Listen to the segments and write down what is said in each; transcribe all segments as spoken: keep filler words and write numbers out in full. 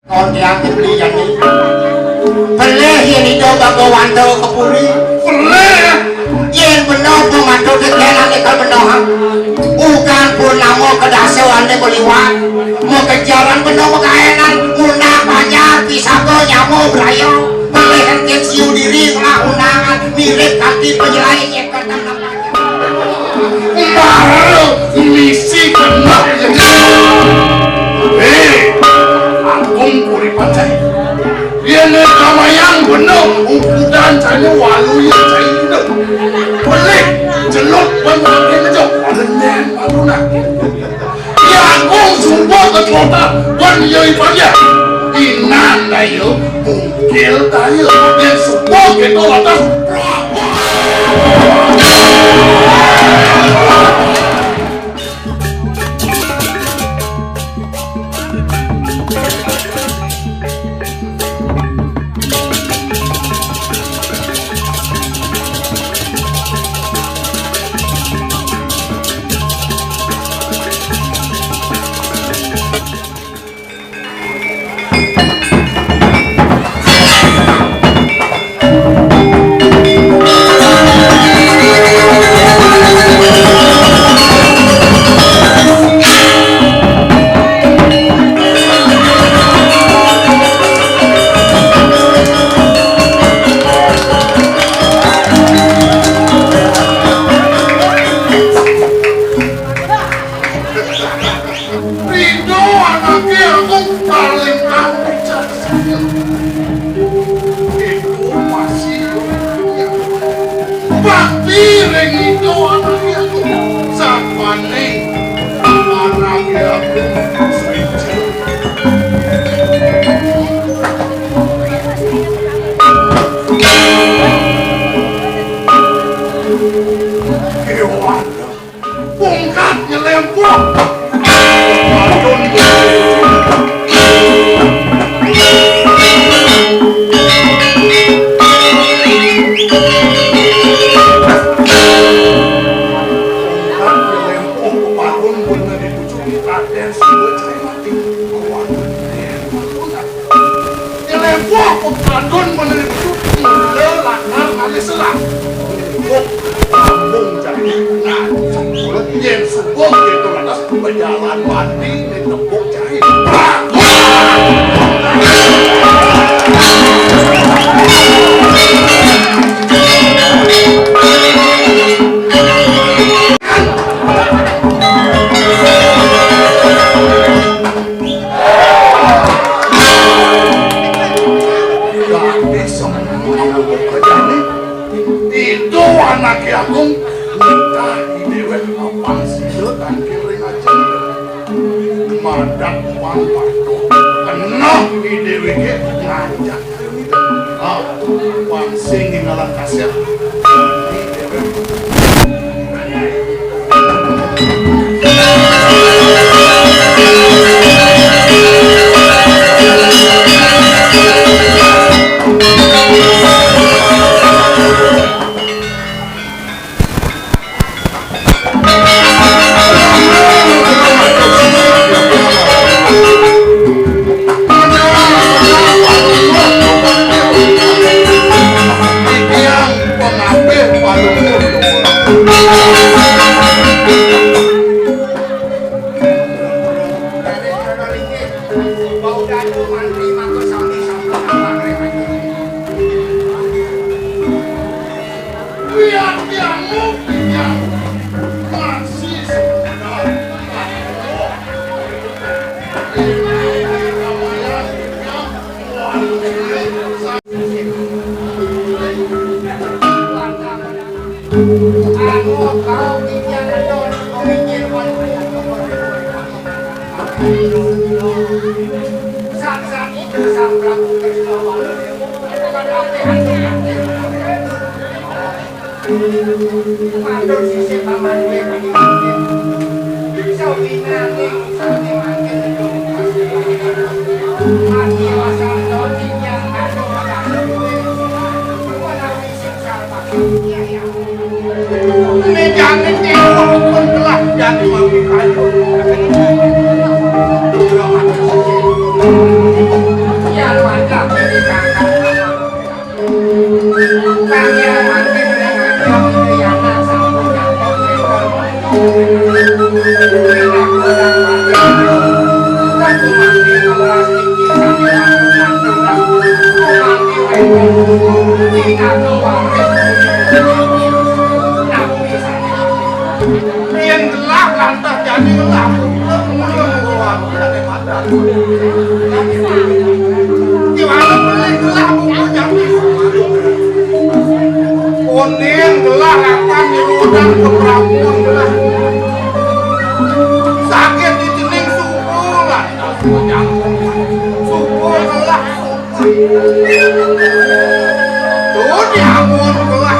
Kon tiang beli jani. Pelih yén ida bagawanta ka puri. Pelih. Yén bena pematu tetenan ikan bena. Ugan purnama kedasa ané beliwat. Makejaran bena magaénan. Ngundang pajar, pisaka, nyama, braya. Pelih engkén siu diri ngelah undangan. Mirip kanti penyelai nyekatan. Mara misi kena. Hé, Agung Puri Pancai. Yén kamayang bena ukudan cai waluya cai ida. Pelih, jelut ban makin jok. Lenyen maruna. Iya Agung suba ka tlota ban iya ipaya. Inan daya, mungkil daya. Yén suba kéto lantas. Ridho anaké Agung paling apik. Ridho masih bakti ring Ridho anaké Agung. Sapaning anaké Agung suci. Kéwan. Pungkat nyelémpuk. Padun. Pungkat nyelémpuk, padun bener dipucuk Radén Siwa Cai Mati. Nyelempung pekadun menerima mula lakar ngalih selang. Kok kampung jadi ngan. Yén subuh kéto lantas bejalan mati di tepuk jahit. Ida anaké agung, nitah idéwék apang sida tangkil ring ajeng. Madak pang patuh. Keneh idéwéké ngajak. Ah, pang sing ngalang kasih. Matur sisip paman kuwi. Sawinane sane mangkin mati wasana tinggal karo karo kuwi. Menawi sing salah pakai. Ini jangan tiru pun telah jadi mati kayu. Matur sisip. Antah jani ngelah, ngelah, ngelah, ngelah. Gimana boleh ngelah, ngelah, ngelah? Kuning ngelah, akan di udang, ke Prabu ngelah. Sakit di cening, suku lah. Suku ngelah, suku. Tuh, diamun ngelah.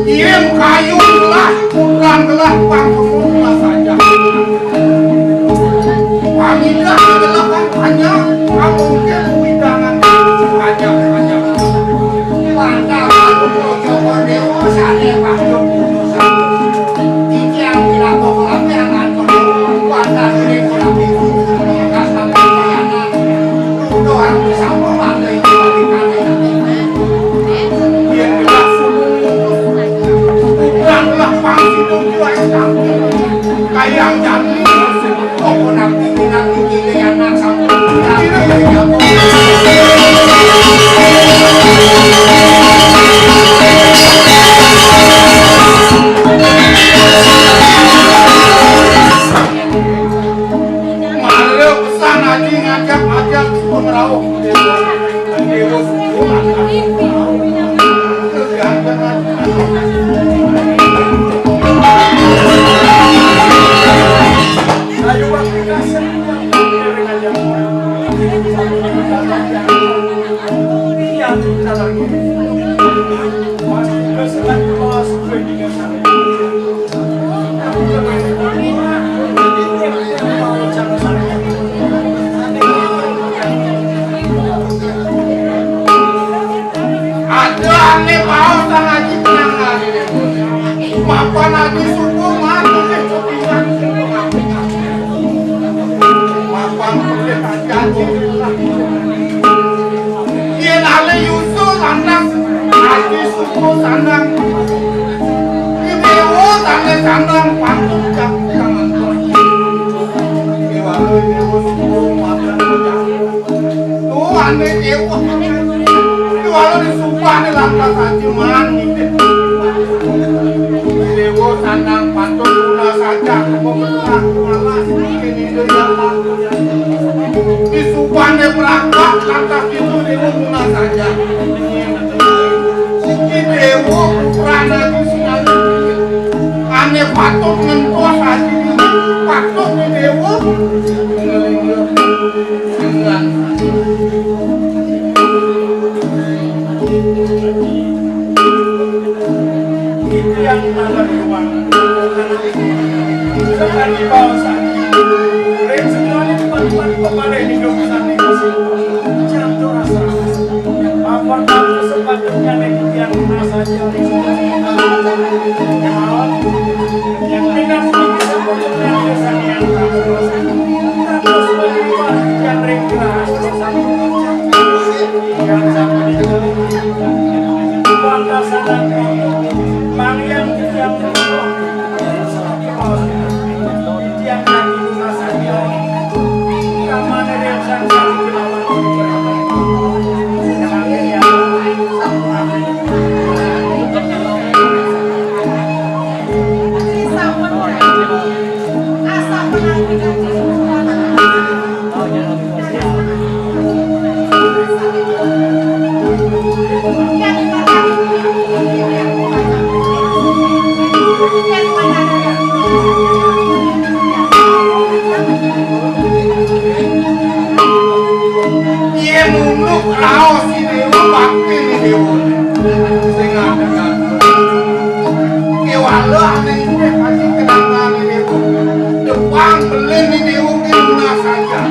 Iring kayu gelah, kudang gelah, pangkemu lah saja. Pamidah gelah kan banyak, kamu mungkin wewidangan banyak, banyak. Lantaran aku Joko Dewa, sane pangkemu. Iki yang bilang kok lame angan kono, kuasa diri kurang ibu, kasar kayana. Udah harus sama mati, balik kali. Biar jelas. Udahlah, pangsi dulu, ayo, kamu. Kayang jamu. Kok nanti, nanti, kiri, anak, sama. Mare pesan aji ngajak-ajak pun rauh. Ada ane mau sang aji tenang. Mapan aji subuh mati deh kepingan. Mapan putih aji aji. Yen ale yusul lanang aji subuh sanang. Ibu tane sanang pantun jam tangan. Ibu subuh makan. Ane dewa. Kuala disumpah ne lantas aja man nitip. Dewa sandang patut guna saja kepekelah malas mungkin ide yang disumpah ne perangkat lantas itu dewa guna saja. Siki dewa putra nabi sinali. Ane patut ngentos aja. Patut ne dewa. Dengan Itu yang malam ruang. Sekali bau sakit. Rin semuanya tempat-tempat kepala hidup sana. Jangan rasa. Apa kamu sepatutnya yang merasa jauh? Yang tidak mungkin sepatutnya yang Iye nunduk raos si dewa bakti ni dewa. Sing ngadeg-ngadeg. Kewala ane iye kasih kenangan ni dewa. Depan belin ni dewa ke lunas aja.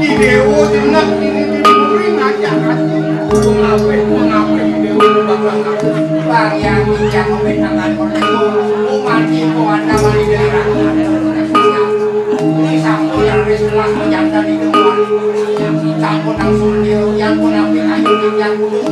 Di dewa jenek ini di muring aja kasih. Mengapih, mengapih di dewa bakal ngapih. Bang yang yang memberi tangan perlu. Umat itu ada balik dari rakyat. Ini sampun yang wis jelas menjadi di dewa. Sampun langsung dia yang pun apik ayu yang kudu.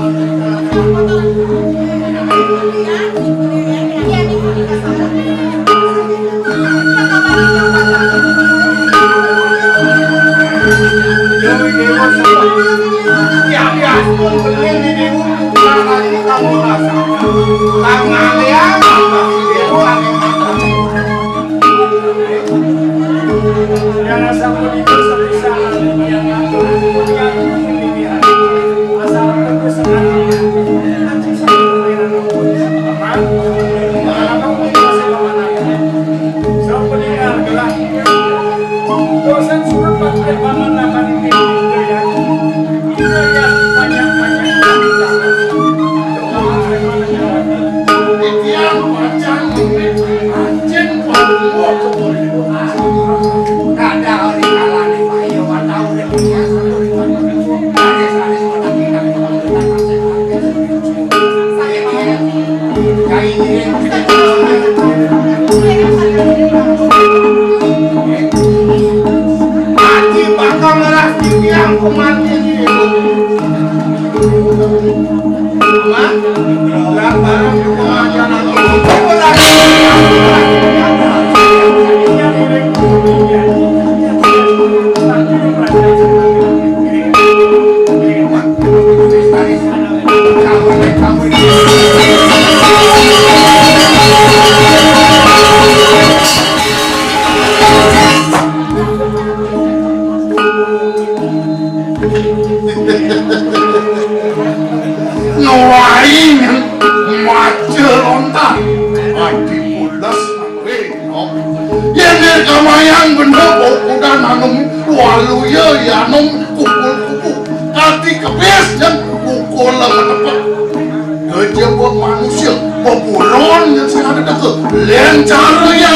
Aji bakal ngeras tiang kematian ini. Nuwai maca lontar. Adi pules nang rena. Yen kamayang bener, oh, kuda nanem waluya yanem kumpul-kumpul. Kati kebis yen kukul ngetepek. Kejaba manusia beburon yang sing ada deke. Lencar ya.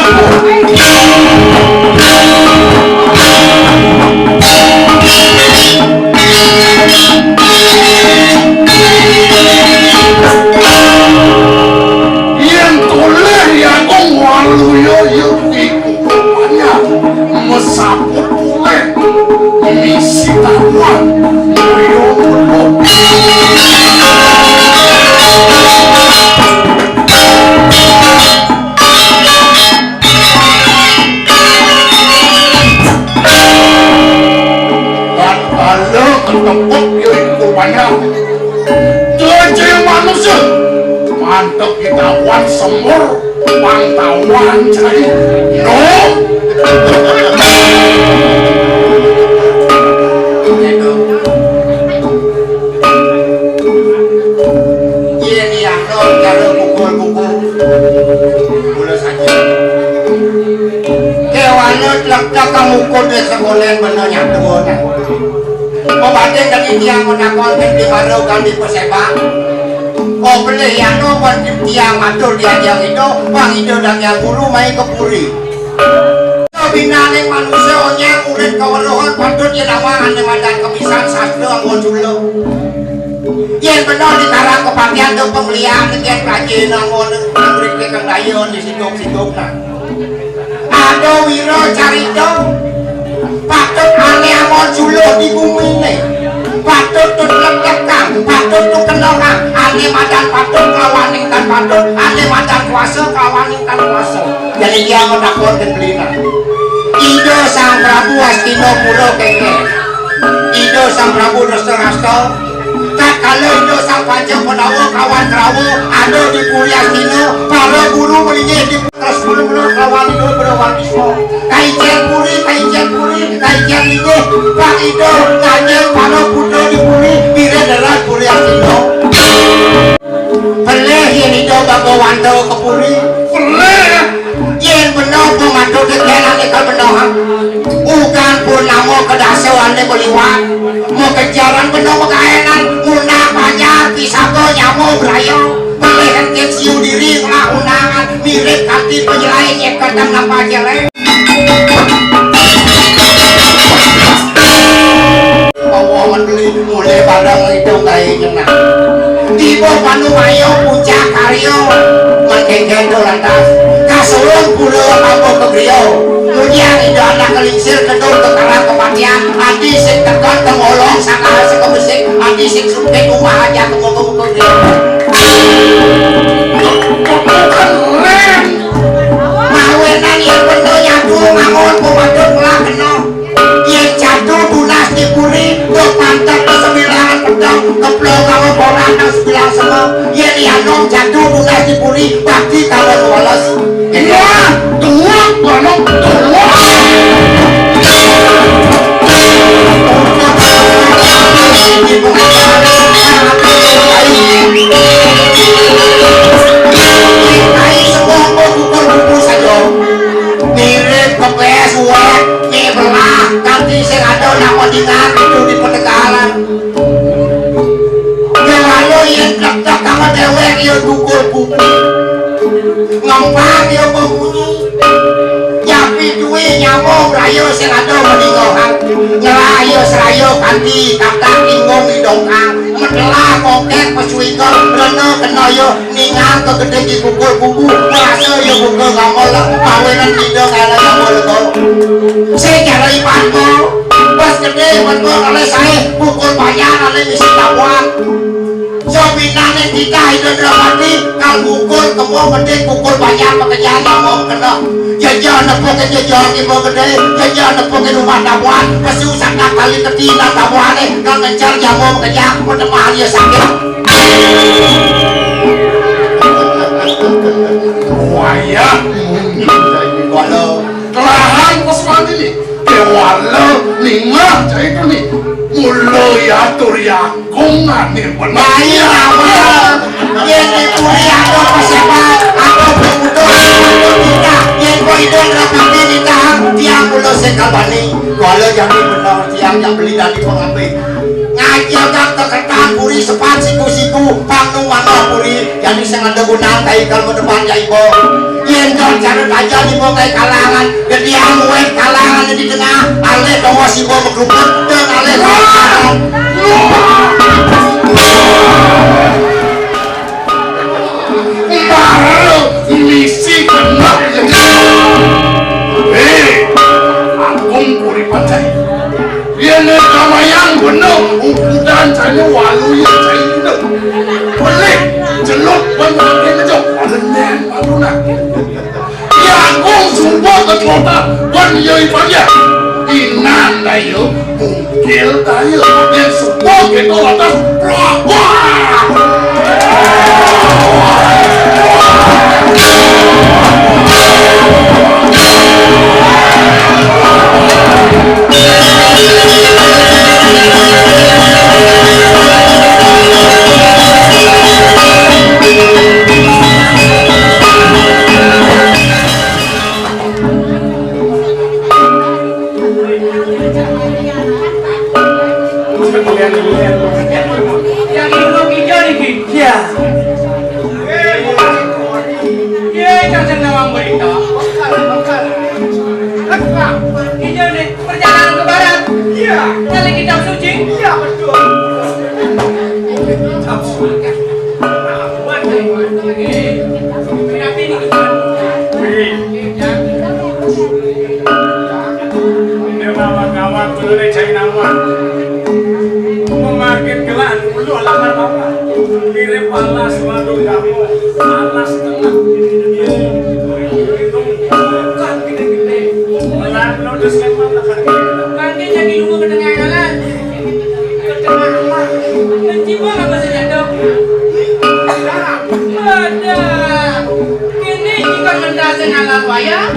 Yen toleh ya kong waluya ya iku rupanya mesaput toleh. Misi taruhan. Ayo, Mantep ditawan semur, pangtawan cai. No. Yén iya no cara pukul-pukul. Mula saja. Kéwana tlektek ka mukut desa Bolen bena nyatuan. Pembatin tadi tiang menakon di baru kami pesebak. Oh, beli ya no, buat tiang matur diajang itu, Bang Ida dan Yang Guru main ke puri. Binané manusia onyang urip kaweruhan patut yén awak ané madan kepisan sastra anggo jula. Yén bena dikarang kepatihan tu penglian yén rajin anggo nang mriki kang daya di siduk-siduk nah. Ada wira carita patut ané anggo jula di guminé. Patut tu letekang, patut tu kenongan, ané madan patut kelawaning tan patut, ané madan kuasa kelawaning tan kuasa. Jadi dia menakutkan belina. Ida Sang Prabu Astina pura kengkeng. Ida Sang Prabu Drestadrasta. Tatkala Ida Sang Panca Pandawa kawan Kurawa ada di Puri Astina, para guru melinggih di terus mula-mula kawan Ida Bhagawan Bisma. Kaicén puri, kaicén puri, kaicén linggih, Pak Ida nganjing para putra di puri, birid darat Puri Astina. Pelih yén Ida Bhagawanta ka puri. Pelih. Yén bena pematuk gegén ané kabenohan. Ugan purnama kedasa ané beliwat. Makejaran bena magaénan. Ngundang banjar, pisaga nyama braya. Pelih engkén siu diri ngelah undangan. Mirip kanti penyelai nyekatan napa jelek. Bawa membeli mulai barang itu kayak nyenang. Tiba panu mayo puncak karyo, mendengken do lantas. Kasurung pula kampung kegrio. Mudian ida anak kelingsir kedung ke karang kematian. Ati sing tekan kemolong sakal sekebesik. Ati sing sempit rumah aja kemoko-moko. Mawenan yang bener nyatu mangun pemadut melak kena. Yén jatuh tunas di puri, do pantat ke sembilan pedang, keplok kamu borak nang sebilang sama. Yén dianom jatuh tunas di puri, bakti kamu wales. Iya, tuak, manuk, tuak. Kai semua kok kukur-kukur saja. Mirip kepes, uwek, nyebelah, kanti sing ada nak mendingan itu di penegalan. Kewalo yén tek-tek kamu dewek ya dukul kuku. Ngempang ya pembunyi. Nyapi duwe nyamuk rayo sing ada mendingohan. Ngerayo serayo kanti kakak tinggung di dongkang. Metelah kokek pesuika rena kena ya. Ningal kegedé dipukul kubu, merasa ya buka gamol, mawinan ida kala gamol to. Secara ipanto, pas gedé, menko kalih saé, pukul banyak, kalih misi tabuhan. Sabinané titah ida Drapati, kal pukul kemo gedé, pukul banyak, pekerjaan kamu kena. Jaja nepukin jaja kiba gedé, jaja nepukin rumah tabuhan, pesu sanak kali keti nang tabuhané, kal ngencar jamu pekerjaan, penemah dia sakit. Wayah munyi. Waduh. Kelahan pesuan ini. Kewala ningah cai tu ni. Mula ya turiang kungane benar. Bayi apa? Dia dipuri atau pesebat atau pemuda atau tidak. Dia kau itu rapi ni tahan. Dia mula sekabani. Kala jami benar tiang yang beli dari pengambil. Ngajak keketan puri sepat siku-siku pangnu mangga puri. Jadi sing ada gunang kai kalau depan jaibo. Yen jon cara tajam ibu kai kalangan. Gediang wet kalangan di tengah. Alih tongos ibu berkeruput dan alih kalangan. Baru misi kena. Hei, Agung Puri Pancai. Yene kamayang beno ukudan cai walu ya cai ino. Pelih, celup, ban makin aja. Lenen, aduh nak. Ya Agung sumpah ke kota, ban ya ipanya. Inan dayo, mungkil dayo. Yang sumpah ke atas, wah, wah. Kita bakal, bakal. Lekang. Ini nih, perjalanan ke barat. Iya. Nyari kitab suci. Iya, betul. Kitab suci. Nah, buat saya. Berarti ini gimana? Wih. Ini lawan-lawan, kudu cai nama. Memarkir gelah dulu lamar bapak. Mirip alas waduk kamu. Alas tengah. Bukan gede-gede. Lalu terus lemah lah. Mangke jadi lu ke tengah jalan. Ke tengah rumah. Menjiwa apa saja dong? Ada. Kene jika mendasen alat wayang,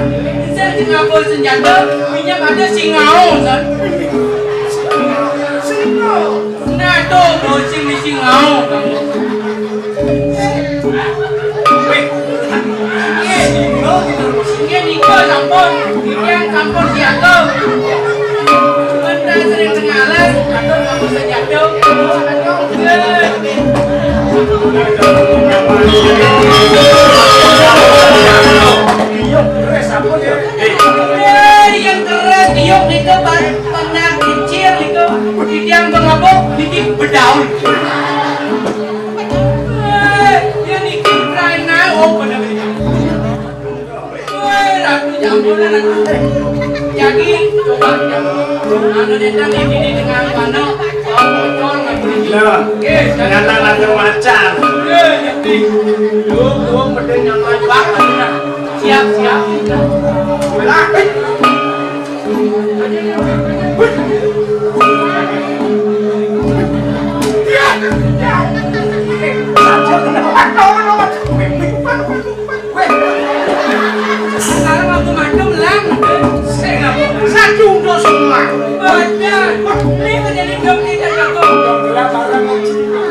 bisa ngapul senjata, minyak ada singau, san. Singau. Nah, tuh, bocil di singau. Weh, ini nika sampun, yang sampun siaga. Bentar sering ngalas, atau kamu senjata. Iya, yang keras, iya, nika, Pak. Pernah kecil itu, yang mengabuk, niki bedaun. Eh, ya niki Ukraina, oh, bener. Woi, Ratu Jambulan, Ratu. Jadi, coba, anu, dia kan ini dengan mana? Oh, bocor, nggak boleh. Nah, eh, ternyata ada macan. Eh, jadi, lu, lu, mending yang lain banget, nah. Siap, siap. Lah, eh. Satu udah semua. Banyak. Ini menjadi dong tidak jago.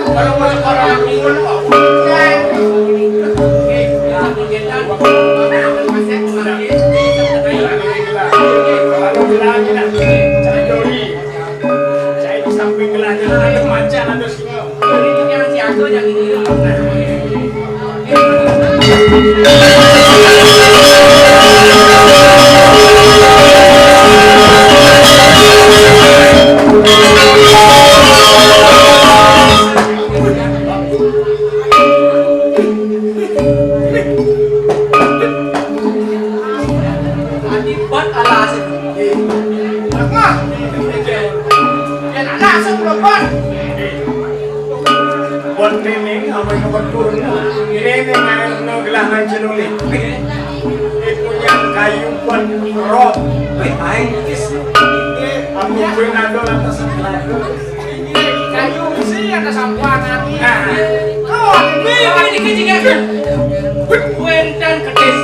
Kalau orang-orang ini, Akibat alas. Nah, ya, anak sebelum. Buat Neneng, apa yang buat turun? Ini Neneng, air no gelah mancing oleh. Ini punya kayu buat roh. Wih, aing kis. Ini aku pun ada lantas. Ini kayu sih ada sampuan. Nah. Oh, ini, ini dikejingan. Kuentan kedis.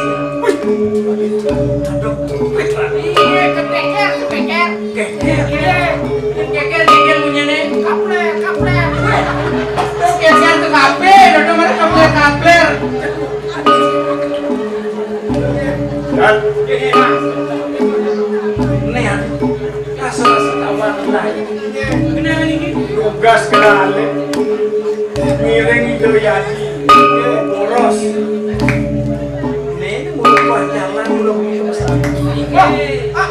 Aduh, iya, keteker, keteker. Geger, geger, geger, geger, bunyinya. Kapler, kapler. Geger ke kafe, udah mana kapler, kapler. Dan nih ya, rasa-rasa tawaran lain. Kenapa ini? Tugas kenalin. Ngiring Indo Yadi. Boros. Ini merubah jalan udah punya besar. Wah, ah, ah.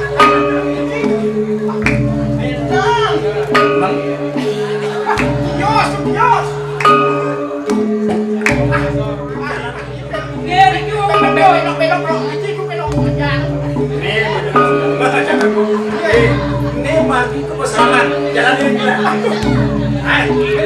Bintang. Bang. Yos, yos. Nggih, niki wong medhot. Belok-belok, belok. Iki ku belok. Ini, ini mati kepesanan. Jalan ini. Ayo.